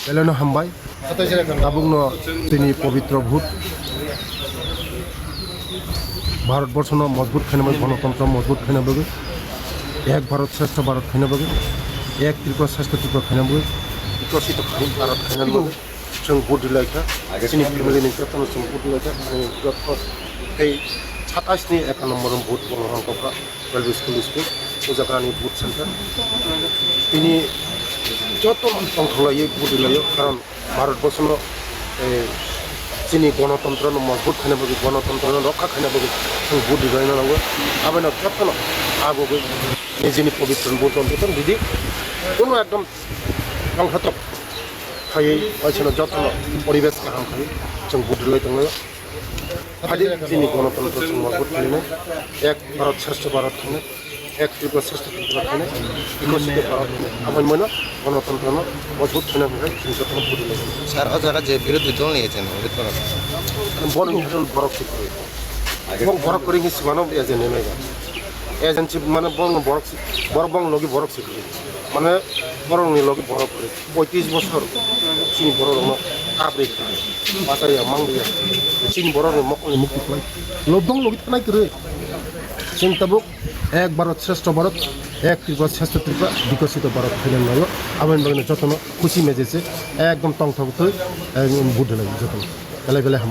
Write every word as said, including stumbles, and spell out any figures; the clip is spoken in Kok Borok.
Belai no hambai. Tabuk no tini pobitro vote. Bharat borso no mojbut khaina bagwi, gonotontro mojbut khaina bagwi, ek Bharat Shreshtha Bharat khaina bagwi, ek Tripura Shreshtha Tripura khaina bagwi, bikosit Bharat khaina bagwi chwng vote rwlai kha. Chini family ni jotono chwng vote rwlai kha. Ani joto tei satais ni eka number vote bo hwn tongkha. Twelve school district, o jaga ni vote center. Tini joto tongthok lai vote rwlai o, karon Bharat borso no, eh, chini gonotontro no mojbut khaina bagwi, gonotontro no rokha khaina bagwi chwng vote rwlai na nango. Aboni joto no abo bai nijini pobitro ni vote no ridi. Kuno ekdom tongthok khaiwi waisano joto no poribesh kaham khaiwi chwng vote rwlai tongo. Hadi chini gonotontro chwng mojbut khainai, ek Bharat Shreshtha Bharat khainai, ek Tripura Shreshtha Tripura khainai, bikosit Bharat khainai. Aboni mano gonotontro no mojbut khaina hwnkhai chwng jotono budi lai. Sir, o jaga je birodhi dol ni agent, ori to. Bor ni agent borok se kwrwi. Bor borok kwrwi ni swmano agent ni mega. Agent si mane bor no borok si, bor bong logi borok se kwrwi. Mane borok ni logi borok kwrwi. Poitris bosor chini borok rokno kabrwi kha, bachaya mangya, chini borok rok mokol ni mukti khlai. Lobdong logi thanai kwrwi. Chwng tabuk ek Bharat Shreshtha Bharat, ek Tripura Shreshtha Tripura, bikosito Bharat khainani nango. Aboni bagwi jotono khusi meje se ekdom tongthok twi, ekdom vote rwlai jotono. Belai belai ham.